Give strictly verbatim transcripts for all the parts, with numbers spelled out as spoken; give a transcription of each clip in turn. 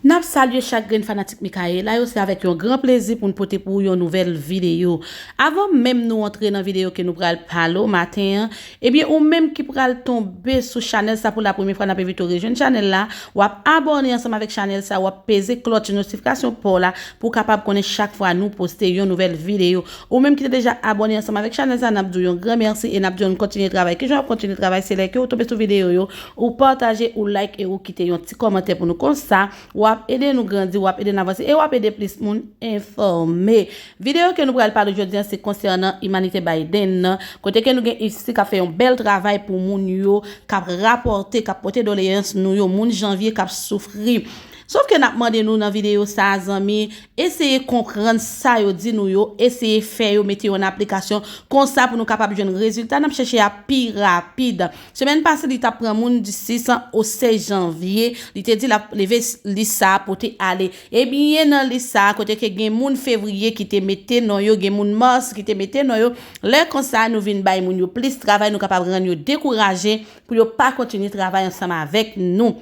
N ap salye chak grenn fanatik Micaëla yo, se avèk yon gran plezi pou n pote pou ou yon nouvèl videyo. Avan menm nou antre nan videyo ke nou pral pale w maten an, ebyen ou menm ki pral tonbe sou chanèl sa pou la premyè fwa, n ap envite w rejwenn chanèl la, w ap abòne ansanm avèk chanèl sa, w ap peze klòch notifikasyon pa w la pou w kapab konnen chak fwa nou poste yon nouvèl videyo. Ou menm ki te deja abòne ansanm avèk chanèl sa, n ap di w yon gran mèsi e n ap di w ann kontinye travay. Kijan w ap kontinye travay? Se lè ke w tonbe sou videyo yo, ou pataje, ou like e ou kite yon ti kòmantè pou nou. Konsa, w ap ede nou grandi, w ap ede n avanse e w ap ede plis moun enfòme. Videyo ke nou pral pale jodi a se konsènan imanite Biden nan, kote ke nou gen isit k ap fè yon bèl travay pou moun yo k ap rapòte, k ap pote doleyans nou yo, moun Janvye k ap soufri. Sof ke n ap mande nou nan videyo sa a, zanmi, eseye konprann sa yo di nou yo, eseye fè yo, mete yo an aplikasyon, konsa pou nou kapab jwenn rezilta n ap chèche a pi rapid. Semèn pase, li t ap pran moun di sis o sèz janvye, li te di l ap leve lis sa a pote ale. Ebyen, nan lis sa a, kote ke gen moun fevriye ki te mete non yo, gen moun mas ki te mete non yo, lè konsa, nou vin bay moun yo plis travay, nou kapab rann yo dekouraje pou yo pa kontinye travay ansanm avèk nou.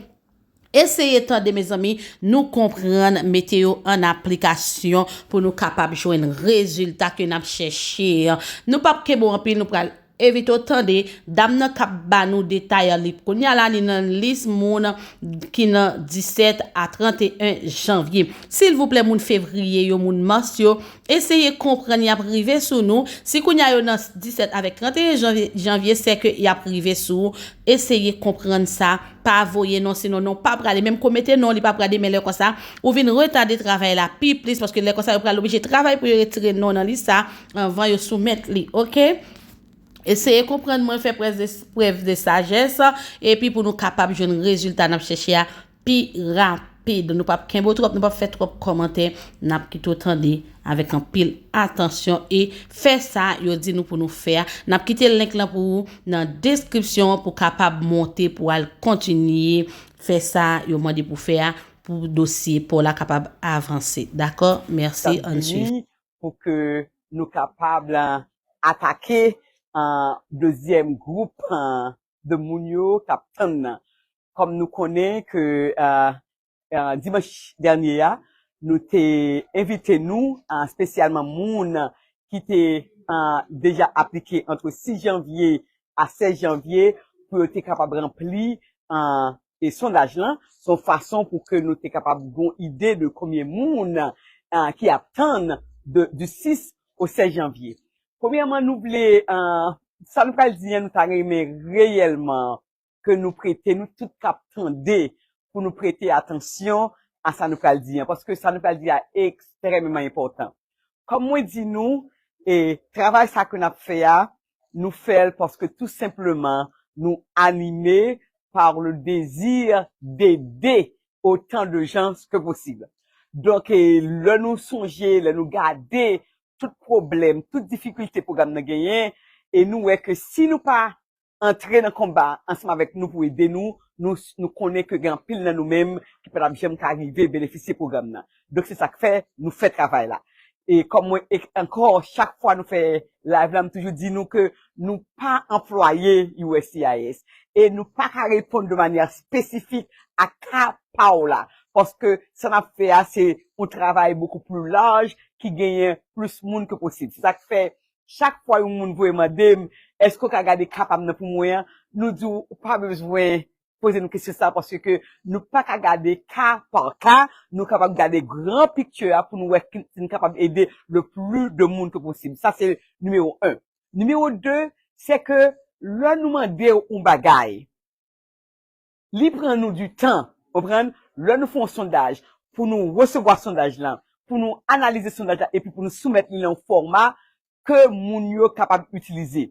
Eseye tande, mezanmi, nou konprann, mete yo an aplikasyon pou nou kapab jwenn rezilta ke n ap chèche an. Nou p ap kenbe w anpil, nou pral envite w tande dam nan k ap ba nou detay an. Li kounye a la, li nan lis moun ki nan disèt a tranteyen janvye. Silvouplè, moun fevriye yo, moun mas yo, eseye konprann y ap rive sou nou. Si kounye a yo nan disèt avèk tranteyen janvye, janvye, sèke y ap rive sou ou. Eseye konprann sa. Pa voye non, sinon non pa prale. Menm ke w mete non, li pa prale, men lè konsa, ou vin retade travay la pi plis, paske lè konsa, yo pral oblije travay pou yo retire non nan lis sa, anvan yo soumèt li, oke? Eseye konprann mwen, fè prèv de, prèv de sajès, epi pou nou kapab jwenn rezilta n ap chèche a pi rapid. Nou p ap kenbe w twòp, nou p ap fè twòp kòmantè, n ap kite w tande avèk anpil atansyon e fè sa yo di nou pou nou fè a. N ap kite link lan pou ou nan deskripsyon an pou kapab monte pou al kontinye fè sa yo mande pou fè a pou dosye pa w la kapab avanse. Dakò? Mèsi, ann swiv. Pou ke nou kapab, uh, atake, uh, dezyèm gwoup, uh, de moun yo k ap tann nan. Kòm nou konnen ke, uh, uh, dimanch dènye a, nou te envite nou, uh, espesyalman moun ki te, uh, deja aplike ant sis janvye a sèz janvye pou yo te kapab ranpli, uh, e sondaj lan, se yon fason pou ke nou te kapab gen yon ide de konbyen moun, uh, ki ap tann de, di sis o sèz janvye. Premyèman, nou vle, uh, sa nou pral di an, nou ta renmen reyèlman ke nou prete, nou tout k ap tande, pou nou prete atansyon a sa nou pral di an, paske sa nou pral di a ekstrèmeman enpòtan. Kòm mwen di nou, e travay sa ke n ap fè a, nou fè l paske tou senpleman, nou anime par le désir d'aider autant de gens que possible. Donk, e, lè nou sonje, lè nou gade tout pwoblèm, tout difikilte pwogram nan genyen, e nou wè ke si nou pa antre nan konba ansanm avèk nou pou ede nou, nou, nou konnen ke gen anpil nan nou menm ki pa t ap janm ka rive benefisye pwogram nan. Donk, se sa k fè nou fè travay la. E kòm mwen, e ankò, chak fwa nou fè live la, m toujou di nou ke nou pa anplwaye U S C I S. E nou pa ka reponn de manyè espesifik a ka pa w la. Paske sa n ap fè a, se yon travay bokou pli laj ki genyen plis moun ke posib. Se sa k fè chak fwa yon moun voye mande m, èske w ka gade ka pa m nan pou mwen an? Nou di w, ou pa bezwen poze nou kesyon sa, paske nou pa ka gade ka pa ka, nou kapab gade gran picture a pou nou wè ki, si nou kapab ede le plus de moun ke posib. Sa se nimewo en. Nimewo de, se ke lè nou mande w yon bagay, li pran nou di tan, konprann? Lè nou fè yon sondaj, pou nou resevwa sondaj lan, pou nou analize sondaj la, epi pou nou soumèt li nan yon fòma ke moun yo kapab itilize.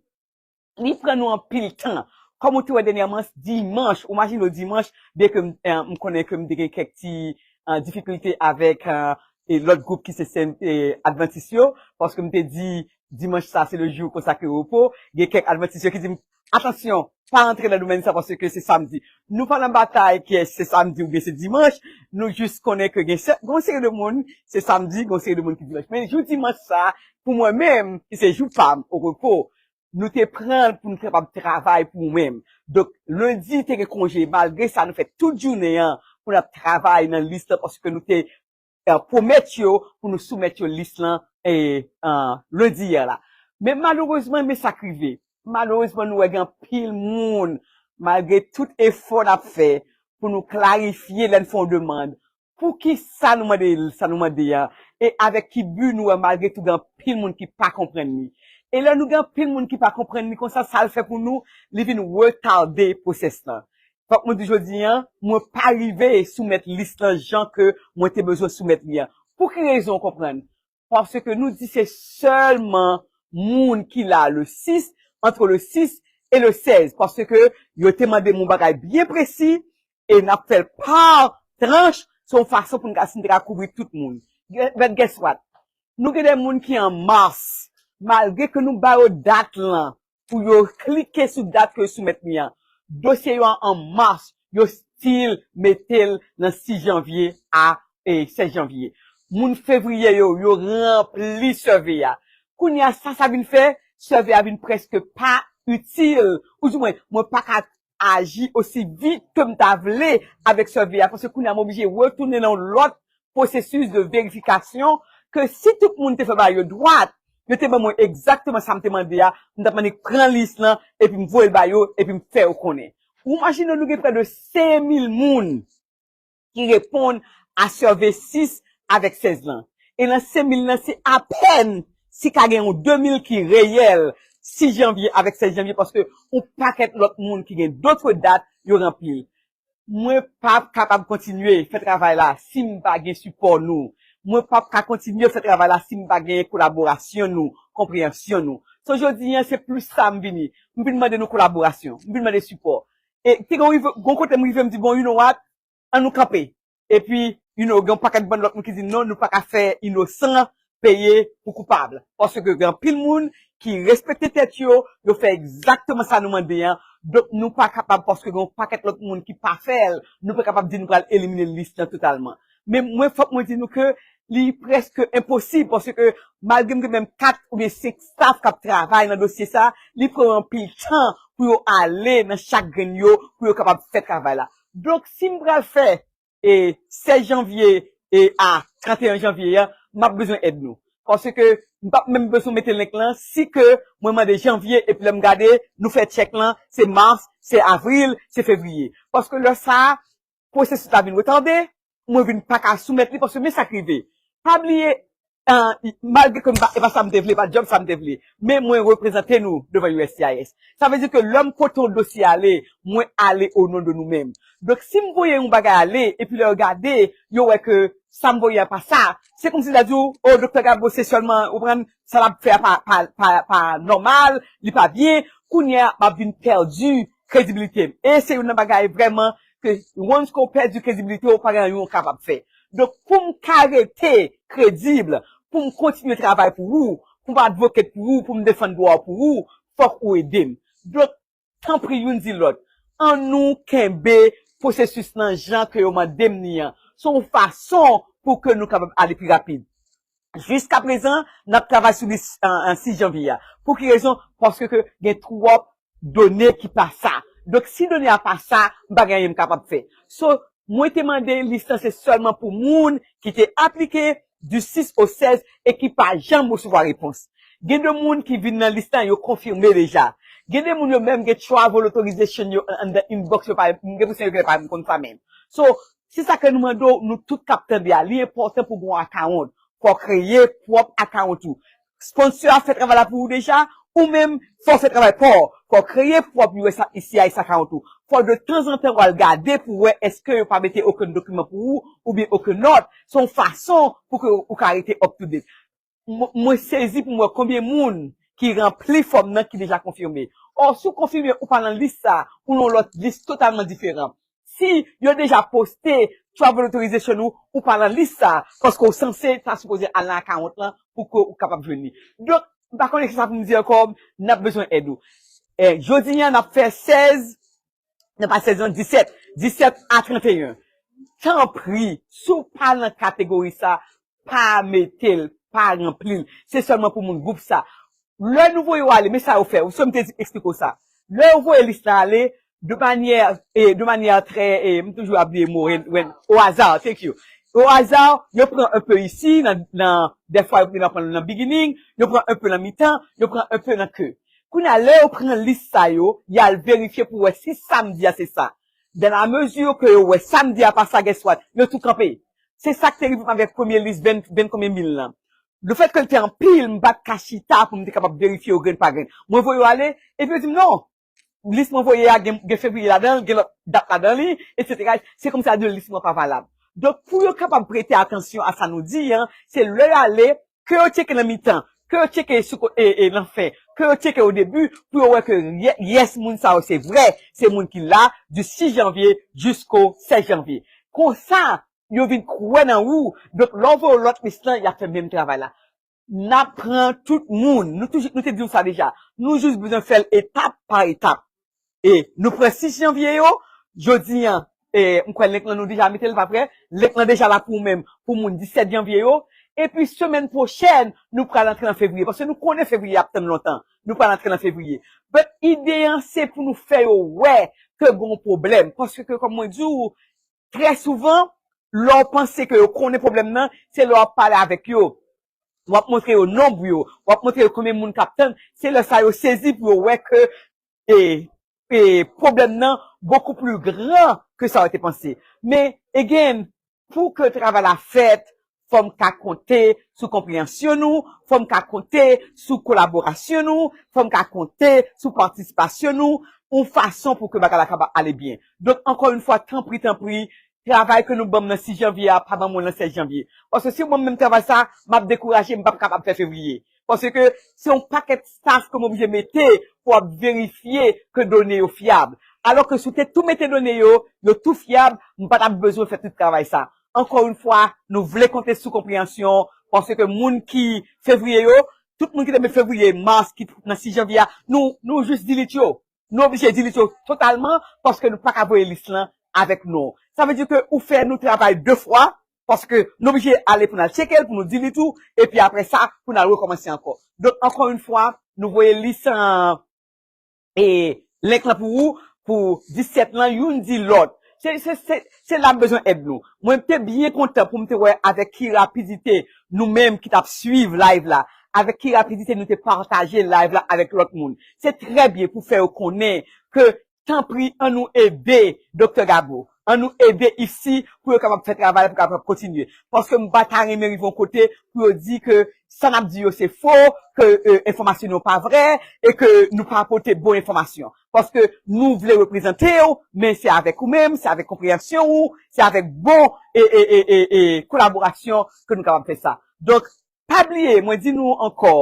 Li pran nou anpil tan. Kòm ou te wè dènyèman, dimanch, ou imajine w dimanch, byen ke m, eh, m konnen ke m te gen kèk ti, eh, difikilte avèk, eh, e lòt gwoup ki se sen, eh, Advantis yo, paske m te di dimanch sa se le jou konsakre repo. Gen kèk Advantis yo ki di m, atansyon, pa antre nan domèn sa paske se samdi. Nou pa nan batay kiyès se samdi oubyen se dimanch. Nou jis konnen ke gen sè-, gen yon seri de moun, se samdi, gen yon seri de moun ki dimanch. Men jou dimanch sa, pou mwen menm, ki se jou pa m, o repo, nou te pran l pou nou kapab travay pou ou menm. Donk, lendi te gen konje, malgre sa, nou fè tout jounen an pou n ap travay nan lis lan, paske nou te eh, pwomèt yo pou nou soumèt yo lis lan eh, eh, lendi yè la. Men malerezman, men sa k rive. Malerezman, nou wè gen anpil moun, malgre tout efò n ap fè pou nou klarifye lè n fè yon demann, poukisa nou mande sa nou mande a, e avèk ki bi nou wè, malgre tou gen anpil moun ki pa konprann li. E lè nou gen anpil moun ki pa konprann li konsa, sa l fè pou nou, li vin retade pwosès lan. Fòk mwen di jodi an, mwen pa rive soumèt lis lan jan ke mwen te bezwen soumèt li an. Pou ki rezon, w konprann? Paske nou di se sèlman moun ki la le sis, entre le sis et le seize, paske yo te mande m yon bagay byen presi, e n ap fè l pa tranch, se yon fason pou n ka, si n te ka kouvri tout moun. But guess what? Nou gen de moun ki an mas, malgre ke nou ba yo dat lan, pou yo klike sou dat ke yo soumèt li an. Dosye yo an mas, yo still mete l nan sis janvye a eh, sèz janvye. Moun fevriye yo, yo ranpli survey a. Kounye a, sa sa vin fè, survey a vin prèske pa itil. Ou di mwen, mwen pa ka aji osi vit ke m ta vle avèk survey a, paske kounye a, m oblije retounen nan yon lòt pwosesis de verifikasyon ke si tout moun te fè bagay yo dwat, yo te ban mwen egzakteman sa m te mande a, m t ap annik pran lis lan, epi m voye l ba yo, epi m fè yo konnen. Ou imajine nou gen prè de senk mil moun ki reponn a survey sis avèk sèz lan. E nan senk mil lan, se apèn si ka gen yon de mil ki reyèl sis janvye avèk sèz janvye, paske yon pakèt lòt moun ki gen dòt dat, yo ranpli l. Mwen p ap kapab kontinye fè travay la si m pa gen sipò nou. Mwen p ap ka kontinye fè travay la si m pa gen kolaborasyon nou, konpreyansyon nou. So, jodi an, se plis sa m vini. M vin mande nou kolaborasyon. M vin mande sipò. E te gen yon rive, yon kote m rive, m di, bon, you know what? Ann nou kanpe. Epi, you know, gen yon pakèt bann lòt moun ki di, non, nou pa ka fè inosan peye pou koupab. Paske gen anpil moun ki respekte tèt yo, yo fè egzakteman sa nou mande an. Donk, nou pa kapab, paske gen yon pakèt lòt moun ki pa fè l, nou pa kapab di nou pral elimine lis lan totalman. Men mwen, fòk mwen di nou ke li prèske enposib, paske malgre m gen menm kat oubyen senk staff k ap travay nan dosye sa, li pran anpil tan pou yo ale nan chak grenn yo, pou yo kapab fè travay la. Donk, si m pral fè e sèz janvye e a trannteyen janvye a, m ap bezwen èd nou. Paske m p ap menm bezwen mete link lan, si ke mwen mande janvye, epi lè m gade, nou fè tchèk lan, se mas, se avril, se fevriye. Paske lè sa a, pwosesis la vin retade, mwen vin pa ka soumèt li, paske men sa k rive. Pa bliye, ah, malgre ke m pa, e pa sa m te vle, pa djòb sa m te vle, men mwen reprezante nou devan U S C I S. Sa vle di ke lè m pote yon dosye ale, mwen ale o non de nou menm. Donk, si m voye yon bagay ale, epi lè yo gade, yo wè ke sa m voye a pa sa, se kòmsi yo ta di w, o, doktè Gabo, se sèlman, ou konprann, sa l ap fè a pa, pa, pa, pa nòmal, li pa byen, kounye a, m ap vin pèdi kredibilite m. E se youn nan bagay vrèman ke, once ke w pèdi kredibilite w, pa gen anyen w kapab fè. Donk, pou m ka rete kredib, pou m kontinye travay pou ou, pou m advocate pou ou, pou m defann dwa w pou ou, fòk ou ede m. Donk, tanpri youn di lòt, ann nou kenbe pwosesis lan jan ke yo mande m li an. Se yon fason pou ke nou kapab ale pi rapid. Jiskaprezan, n ap travay sou lis, an, an sis janvye a. Pou ki rezon? Paske ke gen twòp done ki pa sa. Donk, si done a pa sa, m pa gen anyen m kapab fè. So, mwen te mande lis lan se sèlman pou moun ki te aplike du sis au seize e ki pa janm resevwa repons. Gen de moun ki vin nan lis lan, yo konfime deja. Gen de moun yo menm gen travel authorization yo an, anndan inbox yo, pa, m gen enpresyon yo genlè pa menm konn sa menm. So, se sa ke nou mande w, nou tout k ap tande a, li enpòtan pou gen yon account. Fò w kreye pwòp account ou. Sponsor a fè travay la pou ou deja, ou menm, fò w fè travay pa w. Fò w kreye pwòp U S C I S account ou. Fò de tanzantan w al gade pou wè èske yo pa mete okenn dokiman pou ou, oubyen okenn nòt. Se yon fason pou ke ou ka rete up to date. Mwen, mwen sezi pou m wè konbyen moun ki ranpli fòm nan ki deja konfime. Ò, si w konfime ou pa nan lis sa, ou nan yon lòt lis totalman diferan. Si yo deja poste travel authorization ou, ou pa nan lis sa, paske w sanse ta sipoze al nan account lan pou ke ou kapab jwenn li. Donk, m pa konnen kisa pou m di ankò, n ap bezwen èd ou. E, jodi a, n ap fè sèz, non pa sèz non, disèt, disèt a trannteyen. Tanpri, si w pa nan kategori sa, pa mete l, pa ranpli l. Se sèlman pou moun gwoup sa. Lè nou voye w ale, men sa yo fè, ou se m te di, eksplike w sa. Lè yo voye lis la ale, de manière, et de manière très, et, m toujou ap bliye mo, when, when, au hasard, thank you. Au hasard, yo pran un peu ici, nan, nan, des fois, yo pran nan beginning, yo pran un peu nan mitan, yo pran un peu nan ke. Kounye a, lè yo pran lis sa yo, y al verifye pou wè si sa m di a se sa. Dans la mesure ke yo wè sa m di a pa sa, guess what? Yo tou kanpe. Se sa k te rive m avèk premye lis ven, ven konbyen mil lan. Le fait que l te anpil, m pa t ka chita pou m te kapab verifye yo grenn pa grenn. Mwen voye yo ale, epi yo di m non. Lis mwen voye a gen, gen fevriye ladan l, gen lòt dat ladan li, etsetera. Se kòmsi a di lis mwen pa valab. Donk, pou yo kapab prete atansyon a sa nou di an, se lè yo ale, ke yo tcheke nan mitan, ke yo tcheke sou ko-, e, e, nan fen, ke yo tcheke o debi, pou yo wè ke ye-, yes, moun sa yo se vrè, se moun ki la, du sis janvye jisko sèz janvye. Konsa, yo vin kwè nan ou, donk lè w voye lòt lis lan, y ap fè menm travay la. N ap pran tout moun, nou toujou, nou te di w sa deja, nou jis bezwen fè l etap pa etap. E nou pran sis janvye yo, jodi an, e m kwè link lan nou deja mete l, pa vre? Link lan deja la pou ou menm, pou moun disèt janvye yo. Epi semèn pwochèn, nou pral antre nan fevriye, paske nou konnen fevriye ap tann lontan. Nou pral antre nan fevriye. But ide an, se pou nou fè yo wè ke gon pwoblèm. Paske, kòm mwen di w, trè souvan, lè w panse ke yo konnen pwoblèm nan, se lè w ap pale avèk yo. W ap montre yo nonb yo, w ap montre yo konbyen moun k ap tann. Se lè sa yo sezi pou yo wè ke, e, e, pwoblèm nan beaucoup plus grand que sa yo te panse. Men, again, pou ke travay la fèt, fò m ka konte sou konpreyansyon nou, fò m ka konte sou kolaborasyon nou, fò m ka konte sou patisipasyon nou, yon fason pou ke bagay la kapab ale byen. Donk, ankò yon fwa, tanpri, tanpri, travay ke nou ban m nan sis janvye a, pa ban mwen l nan sèz janvye. Paske si w ban m menm travay sa, m ap dekouraje, m p ap kapab fè fevriye. Paske se yon pakèt staff ke m oblije mete pou ap verifye ke done yo fyab. Alò ke si w te tou mete done yo, yo tou fyab, m pa t ap bezwen fè tout travay sa. Ankò yon fwa, nou vle konte sou konpreyansyon, paske moun ki fevriye yo, tout moun ki te met fevriye, mas, ki nan sis janvye a, nou, nou jis delete yo. Nou oblije delete yo totalman, paske nou pa ka voye lis lan avèk non. Sa vle di ke ou fè nou travay de fwa, paske nou oblije ale pou n al tcheke l, pou nou delete ou, epi apre sa, pou n al rekòmanse ankò. Donk, ankò yon fwa, nou voye lis an, e, link lan pou ou, pou disèt lan, youn di lòt. Se, se, se, se la m bezwen èd nou. Mwen te byen kontan pou m te wè avèk ki rapidite nou menm ki t ap swiv live la, avèk ki rapidite nou te pataje live la avèk lòt moun. Se trè byen pou fè yo konnen ke, tanpri, ann nou ede Doktè Gabo. Ann nou ede isi pou yo kapab fè travay la, pou kapab kontinye. Paske m pa ta renmen rive yon kote pou yo di ke sa n ap di yo se fo, ke, e, enfòmasyon nou pa vrè, e ke nou pa pote bon enfòmasyon. Paske nou vle reprezante w, men se avèk ou menm, se avèk konpreyansyon ou, se avèk bon e, e, e, e, e kolaborasyon ke nou kapab fè sa. Donk, pa bliye, mwen di nou ankò,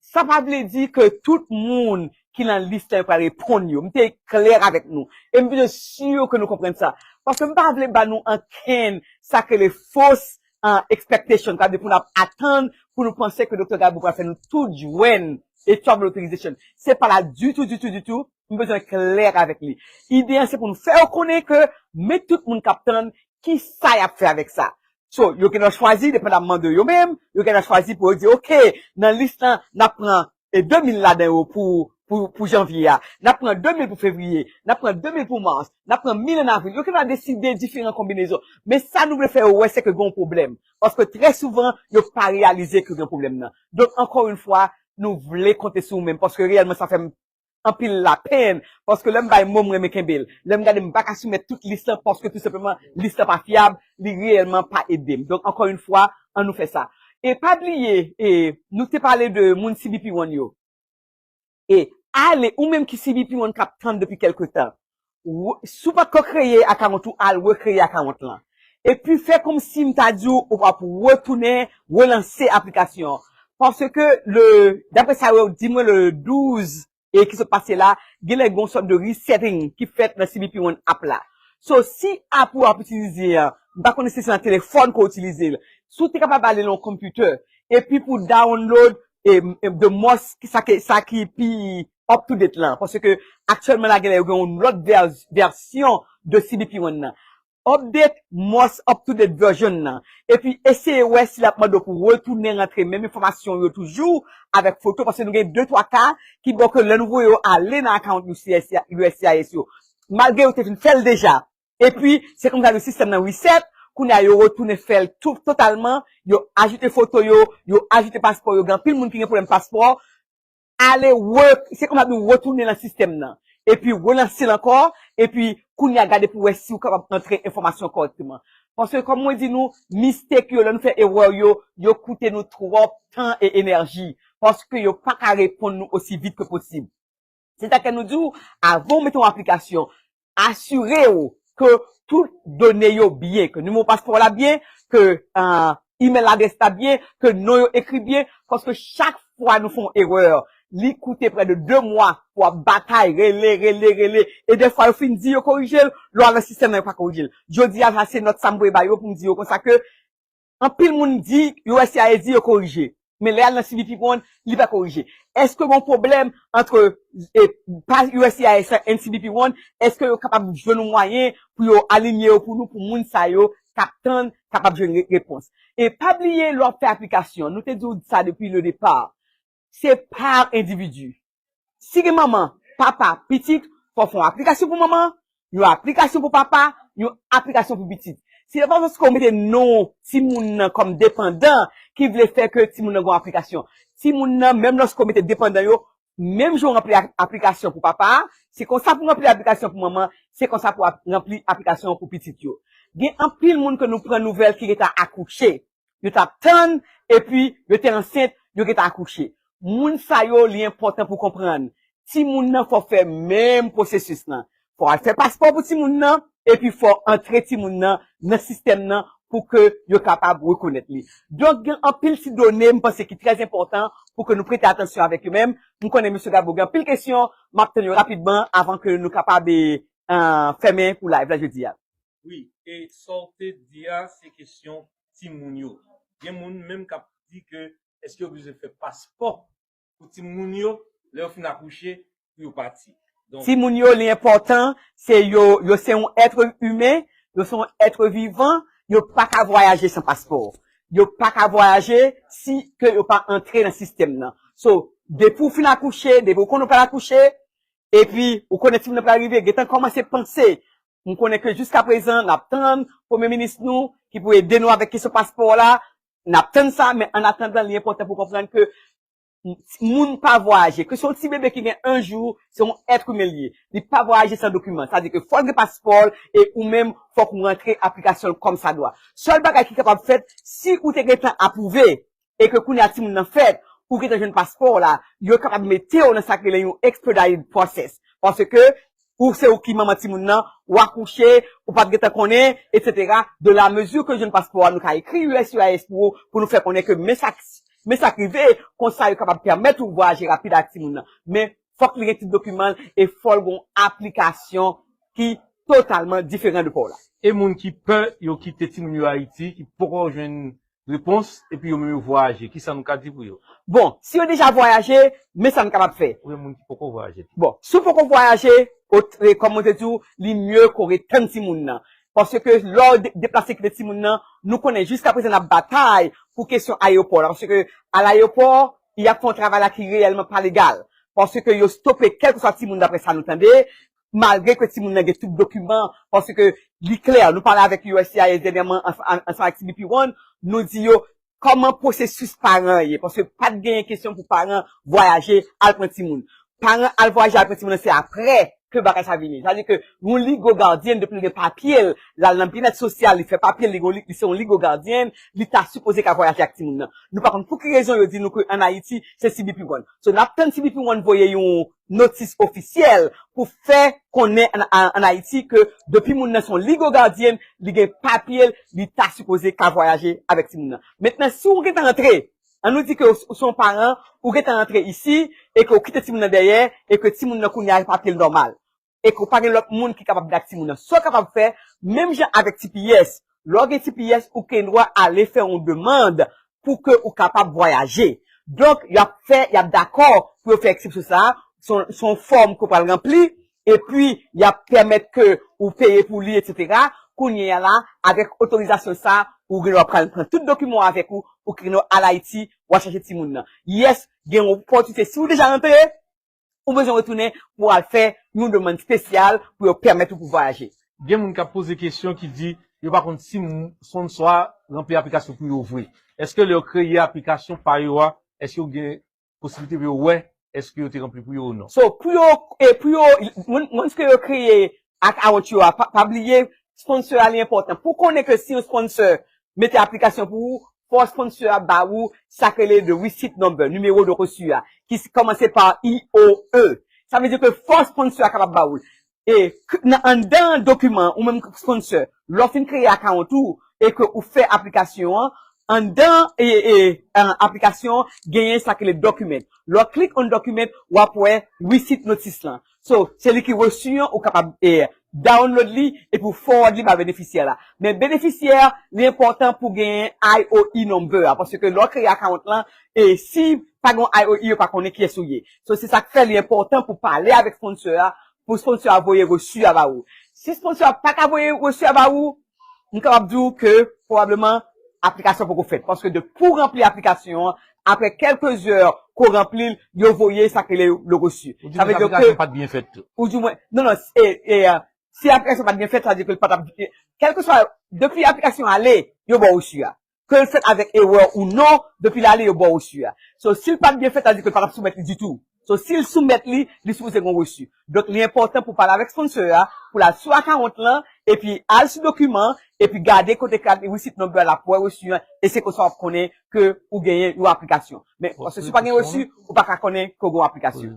sa pa vle di ke tout moun ki nan lis la yo pral reponn yo. M te klè avèk nou. E m bezwen si ke nou konprann sa. Paske m pa vle ba nou ankenn sa k rele fausse, an, expectation. Sa vle di pou n ap atann, pou nou panse ke Doktè Gabo pral fè nou tout jwenn e trouble authorization. Se pa la ditou, ditou, ditou. M bezwen klè avèk li. Ide an se pou nou fè yo konnen ke men tout moun k ap tann, ki sa y ap fè avèk sa. So, yo gen dwa chwazi, depandamman de yo menm, yo gen dwa chwazi pou yo di, oke, nan lis lan, n ap pran, e, de mil ladan yo pou, pou, pou janvye a, n ap pran de mil pou fevriye, n ap pran de mil pou mas, n ap pran mil an avril. Yo gen dwa deside diferan konbinezon. Men sa nou vle fè yo wè, se ke gen yon pwoblèm. Paske trè souvan, yo pa reyalize ke gen pwoblèm nan. Donk, ankò yon fwa, nou vle konte sou ou menm, paske reyèlman, sa fè m anpil lapenn, paske lè m bay mo, m renmen kenbe l. Lè m gade, m pa ka soumèt tout lis lan, paske tou senpleman, lis lan pa fyab, li reyèlman pa ede m. Donk, ankò yon fwa, ann nou fè sa. E pa bliye, e, nou te pale de moun C B P One yo. E ale, ou menm ki C B P One k ap tann depi kèlke tan, w-, si w pa t ko kreye akawont ou, al rekreye akawont lan. Epi fè kòmsi m ta di w, ou ap retounen relanse aplikasyon an. Paske le, daprè sa yo di mwen le douz e ki sot pase la, genlè gen yon sòt de resetting ki fèt nan C B P One app la. So, si app ou ap itilize an, m pa konnen si se nan telefòn ke w itilize l, si w te kapab ale nan yon computer, epi pou download e, e the most, sa ki, sa ki pi up to date lan, paske aktyèlman la genlè yo gen yon lòt vè-, vèsyon de C B P One nan. Update most up to date version nan. Epi eseye wè si l ap mande w pou retounen rantre menm enfòmasyon yo toujou avèk foto, paske nou gen de twa ka ki bon ke lè nou voye yo ale nan akawont U S C I S, U S C I S yo, malgre yo te fin fè l deja. Epi, se konsa yo sistèm nan reset, kounye a yo retounen fè l tou totalman, yo ajoute foto yo, yo ajoute paspò yo, gen anpil moun ki gen pwoblèm paspò, ale re, se konsa nou retounen nan sistèm nan. Epi relanse l ankò, epi kounye a gade pou wè si w kapab antre enfòmasyon kòrèkteman. Paske kòm mwen di nou, mistake yo, lè nou fè erè yo, yo koute nou twòp tan e enèji. Paske yo pa ka reponn nou osi vit ke posib. Se sa ke nou di w, avan w mete yon aplikasyon, asire w ke tout done yo byen, ke nimewo paspò w la byen, ke uh, email adrès la byen, ke non yo ekri byen, paske chak fwa nou fè yon erè, li koute prè de de mwa pou w ap batay, rele, rele, rele. E defwa yo fin di yo korije l, lè w al nan sistèm nan yo pa korije l. Jodi a, sa se nòt sa m voye ba yo pou m di yo konsa ke anpil moun di, U S C I S di yo korije. Men lè y al nan C B P One, li pa korije. Èske gen yon pwoblèm ant e, pa U S C I S la and C B P One? Èske yo kapab jwenn yon mwayen pou yo alinye yo pou nou, pou moun sa yo k ap tann kapab jwenn re- repons? E pa bliye, lè w ap fè aplikasyon, nou te di w sa depi le départ, se pa endividi. Si gen manman, papa, pitit, fò w fè yon aplikasyon pou manman, yon aplikasyon pou papa, yon aplikasyon pou pitit. Se pa paske w mete non timoun nan kòm depandan ki vle fè ke timoun nan gen yon aplikasyon. Timoun nan, menm lòske w mete depandan yo, menm jan w ranpli a- aplikasyon pou papa a, se konsa pou w ranpli aplikasyon pou manman, se konsa pou w ap- ranpli aplikasyon pou pitit yo. Gen anpil moun ke nou pran nouvèl ki gentan akouche. Yo t ap tann, epi yo te ansent, yo gentan akouche. Moun sa yo, li enpòtan pou konprann. Timoun nan fò fè menm pwosesis lan. Fò al fè paspò pou timoun nan, epi fò antre timoun nan nan sistèm nan pou ke yo kapab rekonèt li. Donk, gen anpil ti done, m panse, ki trè enpòtan pou ke nou prete atansyon avèk yo menm. M konnen mesye Gabo gen anpil kesyon, m ap tann yo rapidman avan ke nou kapab eh, eh, fèmen pou live la jodi a. Wi, e sa w te di a, se kesyon timoun yo. Gen moun menm k ap di ke èske yo bezwen fè paspò pou timoun yo lè yo fin akouche pou yo pati. Donk, Timoun yo, li enpòtan, se yo, yo se yon èt imen, yo se yon èt vivan, yo pa ka vwayaje san paspò. Yo pa ka vwayaje si ke yo pa antre nan sistèm nan. So, depi w fin akouche, depi w konnen w pral akouche, epi ou konnen timoun nan pral rive, gentan kòmanse panse. M konnen ke jiska prezan, n ap tann Premye Minis nou ki pou ede nou avèk kesyon paspò la. N ap tann sa, men an atandan, li enpòtan pou konprann ke moun pa vwayaje. Ke se yon ti bebe ki gen en jou, se yon èt imen li ye. Li pa vwayaje san dokiman. Sa di ke fò l gen paspò l e ou menm fòk ou rantre aplikasyon l kòmsadwa. Sèl bagay ki kapab fèt, si ou te gentan apwouve e ke kounye a timoun nan fèt, ou gentan jwenn paspò w la, yo kapab mete w nan sa k rele yon expedited process. Paske ou se ou ki manman timoun nan, w akouche, ou pa t gentan konnen, etsetera. De la mezi ke w jwenn paspò a, nou ka ekri U S C I S pou ou, pou nou fè konnen ke men sa k men sa k rive, konsa yo kapab pèmèt ou vwayaje rapid ak timoun nan. Men fòk li gen tout dokiman l e fò l gen yon aplikasyon ki totalman diferan de pa w la. E moun ki pè yo kite timoun yo Ayiti, ki poko jwenn repons, epi yo menm yo vwayaje, kisa nou ka di pou yo? Bon, si yo deja vwayaje, men sa n kapab fè. Oubyen moun ki poko vwayaje. Bon, si w poko vwayaje, ot- e, kòm mwen te di w, li mye ke w ret tann timoun nan. Paske lè w de- deplase kite timoun nan, nou konnen jiska prezan n ap batay pou kesyon ayewopò la. Paske alayewopò, y ap fè yon travay la ki reyèlman pa legal. Paske yo stope kèlkeswa timoun, daprè sa nou tande, malgre ke timoun nan gen tout dokiman, paske li klè, nou pale avèk U S C I S dènyèman ansanm ak C B P One, nou di yo kòman pwosesis paran an ye, paske pa t genyen kesyon pou paran vwayaje al pran timoun. Paran al vwayaje al pran timoun nan se aprè ke bagay sa vini. Sa vle di ke yon legal guardian, depi l gen papye l, l al nan byenèt sosyal, li fè papye l, li, li se yon legal guardian, li ta sipoze ka vwayaje ak timoun nan. Nou pa konn pou ki rezon yo di nou ke ann Ayiti, se C B P One. So, n ap tann C B P One voye yon notis ofisyèl pou fè konnen ann, ann, ann Ayiti ke depi moun nan se yon legal guardian, li gen papye l, li ta sipoze ka vwayaje avèk timoun nan. Mentnan, si w gentan antre, ann nou di ke w, w se yon paran, ou gentan antre isi, e ke w kite timoun nan dèyè, e ke timoun nan kounye a papye l nòmal, e ke w pa gen lòt moun ki kapab gad timoun nan. Sa w kapab fè, menm jan avèk T P S, lè w gen T P S, ou gen dwa ale fè yon demann pou ke ou kapab vwayaje. Donk, y ap fè, y ap dakò pou yo fè eksepsyon sa a, se yon, se yon fòm ke w pral ranpli, epi y ap pèmèt ke ou peye pou li, etsetera. Kounye a la, avèk otorizasyon sa a, ou gen dwa pral pran tout dokiman w avèk ou, ou gen dwa al Ayiti, w al chache timoun nan. Yes, gen yon opòtinite. Si w deja rantre, ou bezwen retounen pou al fè yon demann espesyal pou yo pèmèt ou pou vwayaje. Gen moun k ap poze kesyon ki di yo pa konn si sponsò a ranpli aplikasyon pou yo vre. Èske lè yo kreye aplikasyon pa yo a, èske yo gen posiblite pou yo wè èske yo te ranpli pou yo ou non? So, pou yo, e pou yo, moun moun ke yo kreye account yo a, pa, pa bliye, sponsor a li enpòtan. Pou konnen ke si yon sponsor mete aplikasyon pou ou, fò sponsor a ba ou sa k rele de receipt number, nimewo de reçu a, ki kòmanse pa I O E. Sa vle di ke fò sponsor a kapab ba ou l. E nan anndan dokiman ou menm sponsor, lè w fin kreye account ou e ke ou fè aplikasyon an, anndan e, e, aplikasyon an genyen sa ki le document. Lè w klik on document, w ap wè receipt notice lan. So, se li ki reçu an, ou kapab e, download li epi w forward li ba benefisyè la. Men benefisyè, li enpòtan pou genyen I O E number a, paske lè w kreye account lan, e si pa gen I O E, yo pa konnen kiyès ou ye. So, se sa k fè li enpòtan pou pale avèk sponsor a, pou sponsor a voye reçu a ba ou. Si sponsor a pa ka voye reçu a ba ou, m kapab di w ke pwobableman aplikasyon poko fèt. Paske depi w ranpli aplikasyon an, apre kèlke zè ke w ranpli l, yo voye sa k rele le reçu. Ou di men aplikasyon pa t byen fèt tou. Ou di mwen, non, non, e, e, si aplikasyon pa t byen fèt, sa vle di ke l pa t ap, kèlkeswa, depi aplikasyon ale, yo ba w reçu a. Ke l fèt avèk erè ou non, depi l ale, yo ba w reçu a. So, si l pa t byen fèt, sa vle di ke l pa t ap soumèt li ditou. So, si l soumèt li, li sipoze gen yon reçu. Donk, li enpòtan pou pale avèk sponsor a, pou l al sou account lan, epi al sou dokiman, epi gade kote kat receipt number la pou wè reçu an, e se konsa w ap konnen ke ou genyen yon aplikasyon. Men, paske si w pa gen reçu, ou pa ka konnen ke w gen yon aplikasyon.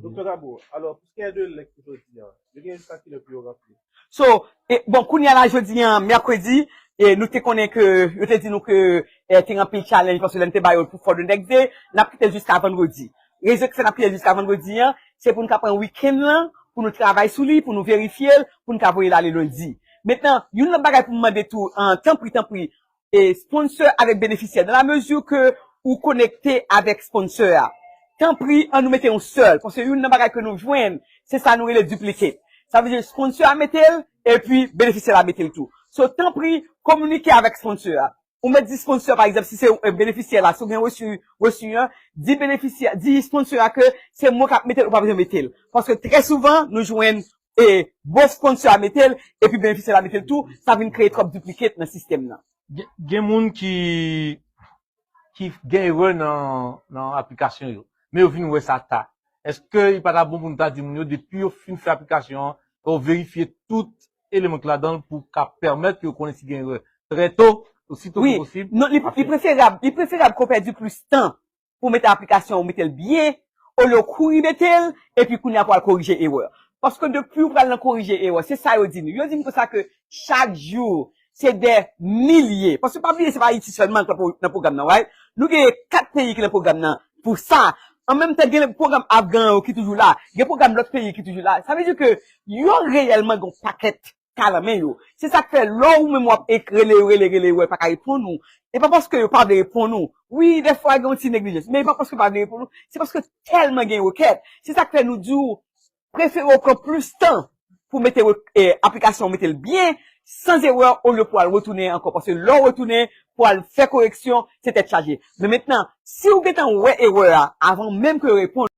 Doktè Gabo, alò, pou ce qui est de link pou jodi a, yo gen jiska kilè pou yo ranpli? So, e, bon, kounye a la, jodi a, mèkredi, e, nou te konnen ke, yo te di nou ke, e, te gen anpil challenge, paske lè n te ba yo pou for the next day, n ap kite l jiska vandredi. Rezon ki fè n ap kite l jiska vandredi an, se pou n ka pran weekend lan, pou nou travay sou li, pou nou verifye l, pou n ka voye l ale lendi. Mentnan, youn lòt bagay pou m mande tou, an, tanpri, tanpri, e, sponsor avèk benefisyè. Dans la mesure ke ou konekte avèk sponsor a, tanpri, ann nou mete yon sèl. Paske youn nan bagay ke nou jwenn, se sa nou rele duplicate. Sa vle di sponsor a mete l, epi benefisyè la mete l tou. So, tanpri, kominike avèk sponsor a. Ou mèt di sponsor, pa egzanp, si se, e, benefisyè la, si w gen reçu, reçu an, di benefisyè, di sponsor a ke se mwen k ap mete l, ou pa bezwen mete l. Paske trè souvan, nou jwenn e bon sponsor a mete l, epi benefisyè la mete l tou, sa vin kreye twòp duplicate nan sistèm nan. Gen, gen moun ki, ki gen erè nan, nan aplikasyon yo, men yo vin wè sa ta. Èske li pa ta bon pou nou ta di moun yo, depi yo fin fè aplikasyon an, fò yo verifye tout eleman ki ladan l pou ka pèmèt ke yo konnen si gen erè trè to, osito ke posib? Wi, non, li, li preferab, li preferab ke w pèdi plis tan pou mete aplikasyon ou mete l byen, olye w kouri mete l, epi kounye a pou al korije erè. Paske depi w pral nan korije erè, se sa yo di nou. Yo di nou konsa ke chak jou, se dè milye. Paske pa bliye, se pa Ayiti sèlman k nan pwogram nan, right? Nou gen kat peyi ki nan pwogram nan pou sa. An menm tan, gen pwogram Afgan yo ki toujou la. Gen pwogram lòt peyi ki toujou la. Sa vle di ke yo reyèlman gen yon pakèt ka nan men yo. Se sa k fè lè ou menm w ap ek-, rele yo, rele, rele yo, yo pa ka reponn ou. E pa paske yo pa vle reponn ou. Wi, dèfwa gen yon ti neglijans, men e pa paske yo pa vle reponn ou. Se paske tèlman gen rekèt. Se sa k fè nou di w, prefere w pran plis tan pou mete, e, aplikasyon an, mete l byen, san erè, olye pou w al retounen ankò. Paske lè w retounen pou al fè koreksyon, se tèt chaje. Men mentnan, si w gentan wè erè a, avan menm ke yo reponn,